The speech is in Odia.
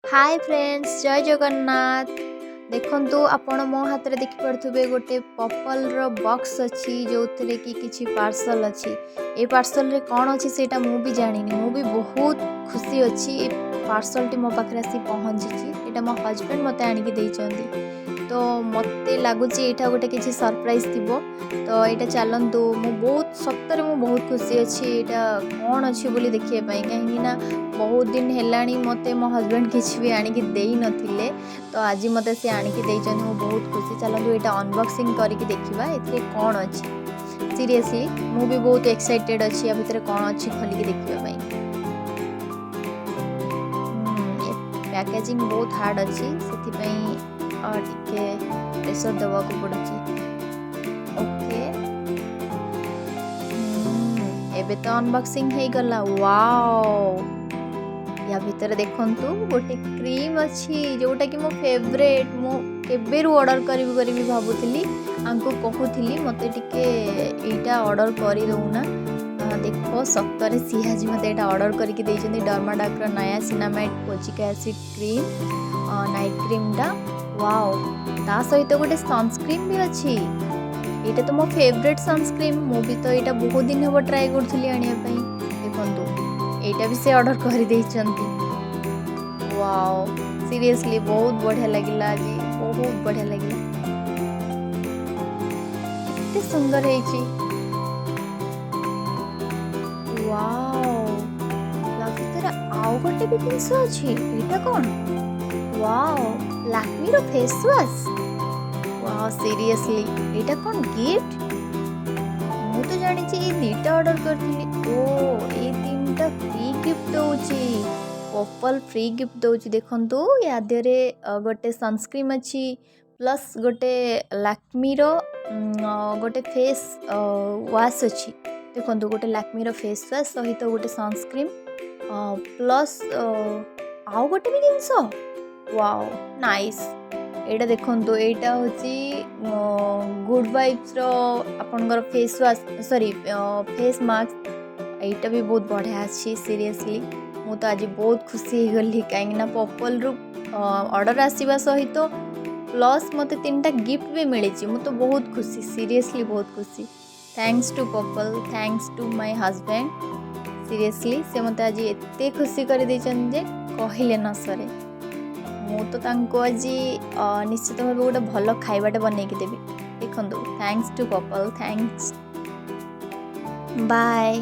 ହାଏ ଫ୍ରେଣ୍ଡସ୍, ଜୟ ଜଗନ୍ନାଥ। ଦେଖନ୍ତୁ, ଆପଣ ମୋ ହାତରେ ଦେଖିପାରୁଥିବେ ଗୋଟେ ପର୍ପଲ୍ର ବକ୍ସ ଅଛି, ଯେଉଁଥିରେ କି କିଛି ପାର୍ସଲ୍ ଅଛି। ଏ ପାର୍ସଲରେ କ'ଣ ଅଛି, ସେଇଟା ମୁଁ ବି ଜାଣିନି। ମୁଁ ବି ବହୁତ ଖୁସି ଅଛି, ଏ ପାର୍ସଲଟି ମୋ ପାଖରେ ଆସି ପହଞ୍ଚିଛି। ଏଇଟା ମୋ ହଜବେଣ୍ଡ ମୋତେ ଆଣିକି ଦେଇଛନ୍ତି। ତ ମୋତେ ଲାଗୁଛି ଏଇଟା ଗୋଟେ କିଛି ସରପ୍ରାଇଜ୍ ଥିବ। ତ ଏଇଟା ଚାଲନ୍ତୁ, ମୁଁ ବହୁତ, ସତରେ ମୁଁ ବହୁତ ଖୁସି ଅଛି ଏଇଟା କ'ଣ ଅଛି ବୋଲି ଦେଖିବା ପାଇଁ, କାହିଁକି ନା ବହୁତ ଦିନ ହେଲାଣି ମୋତେ ମୋ ହଜବେଣ୍ଡ କିଛି ବି ଆଣିକି ଦେଇନଥିଲେ। ତ ଆଜି ମୋତେ ସେ ଆଣିକି ଦେଇଛନ୍ତି, ମୁଁ ବହୁତ ଖୁସି। ଚାଲନ୍ତୁ, ଏଇଟା ଅନବକ୍ସିଂ କରିକି ଦେଖିବା ଏଥିରେ କ'ଣ ଅଛି। ସିରିୟସଲି, ମୁଁ ବି ବହୁତ ଏକ୍ସାଇଟେଡ଼ ଅଛି ୟା ଭିତରେ କ'ଣ ଅଛି ଖୋଲିକି ଦେଖିବା ପାଇଁ। ପ୍ୟାକେଜିଂ ବହୁତ ହାର୍ଡ଼ ଅଛି, ସେଥିପାଇଁ ଟିକେ ପ୍ରେସର ଦେବାକୁ ପଡ଼ୁଛି। ଓକେ, ଏବେ ତ ଅନବକ୍ସିଂ ହେଇଗଲା। ୱାଓ, ୟା ଭିତରେ ଦେଖନ୍ତୁ, ଗୋଟେ କ୍ରିମ୍ ଅଛି, ଯେଉଁଟାକି ମୋ ଫେଭରେଟ୍। ମୁଁ କେବେରୁ ଅର୍ଡ଼ର କରିବି କରିବି ଭାବୁଥିଲି, ୟାଙ୍କୁ କହୁଥିଲି, ମୋତେ ଟିକେ ଏଇଟା ଅର୍ଡ଼ର କରିଦେଉନା। ଦେଖ, ସତରେ ସିଏ ଆଜି ମୋତେ ଏଇଟା ଅର୍ଡ଼ର କରିକି ଦେଇଛନ୍ତି, ଡର୍ମାଡକ୍ର ନାୟାସିନାମାଇଡ୍ କୋଜିକ୍ ଆସିଡ୍ କ୍ରିମ୍, ନାଇଟ୍ କ୍ରିମ୍ଟା। ୱାଓ, ତା ସହିତ ଗୋଟେ ସନସ୍କ୍ରିନ୍ ବି ଅଛି। ଏଇଟା ତ ମୋ ଫେଭରେଟ୍ ସନସ୍କ୍ରିନ୍। ମୁଁ ବି ତ ଏଇଟା ବହୁତ ଦିନ ହେବ ଟ୍ରାଏ କରୁଥିଲି ଆଣିବା ପାଇଁ। ଦେଖନ୍ତୁ, ଏଇଟା ବି ସେ ଅର୍ଡ଼ର କରିଦେଇଛନ୍ତି। ୱାଓ, ସିରିୟସଲି ବହୁତ ବଢ଼ିଆ ଲାଗିଲା ଆଜି, ବହୁତ ବଢ଼ିଆ ଲାଗିଲା। କେତେ ସୁନ୍ଦର ହେଇଛି! ୱାଓ, ୟା ଭିତରେ ଆଉ ଗୋଟେ ବି ଜିନିଷ ଅଛି। ଏଇଟା କ'ଣ? ୱାଓ, ଲାକ୍ମିର ଫେସ୍ ୱାଶ୍। ୱାଓ, ସିରିୟସଲି ଏଇଟା କ'ଣ ଗିଫ୍ଟ? ମୁଁ ତ ଜାଣିଛି ଏଇ ଦୁଇଟା ଅର୍ଡ଼ର କରିଥିଲି। ଓ, ଏଇ ତିନିଟା ଫ୍ରି ଗିଫ୍ଟ ଦେଉଛି, ପର୍ପଲ୍ ଫ୍ରି ଗିଫ୍ଟ ଦେଉଛି। ଦେଖନ୍ତୁ, ୟା ଦେହରେ ଗୋଟେ ସନସ୍କ୍ରିନ୍ ଅଛି, ପ୍ଲସ୍ ଗୋଟେ ଲାକ୍ମିର ଗୋଟେ ଫେସ୍ ୱାଶ୍ ଅଛି। ଦେଖନ୍ତୁ, ଗୋଟେ ଲାକ୍ମିର ଫେସ୍ ୱାଶ୍ ସହିତ ଗୋଟେ ସନସ୍କ୍ରିନ୍, ପ୍ଲସ୍ ଆଉ ଗୋଟେ ବି ଜିନିଷ। Wow, nice. ଏଇଟା ଦେଖନ୍ତୁ, ଏଇଟା ହେଉଛି ଗୁଡ୍ ଭାଇବ୍ସର ଆପଣଙ୍କର ଫେସ୍ ୱାଶ୍, ସରି, ଫେସ୍ ମାସ୍କ। ଏଇଟା ବି ବହୁତ ବଢ଼ିଆ ଅଛି। ସିରିୟସଲି, ମୁଁ ତ ଆଜି ବହୁତ ଖୁସି ହେଇଗଲି, କାହିଁକିନା ପର୍ପଲ୍ରୁ ଅର୍ଡ଼ର ଆସିବା ସହିତ ପ୍ଲସ୍ ମୋତେ ତିନିଟା ଗିଫ୍ଟ ବି ମିଳିଛି। ମୁଁ ତ ବହୁତ ଖୁସି, ସିରିୟସଲି ବହୁତ ଖୁସି। Thanks to Purplle, thanks to my husband. Seriously, ସେ ମୋତେ ଆଜି ଏତେ ଖୁସି କରିଦେଇଛନ୍ତି ଯେ କହିଲେ ନ ସରେ। ମୁଁ ତ ତାଙ୍କୁ ଆଜି ନିଶ୍ଚିତ ଭାବେ ଗୋଟେ ଭଲ ଖାଇବାଟେ ବନେଇକି ଦେବି। ଦେଖନ୍ତୁ, thanks to Purplle, thanks, bye.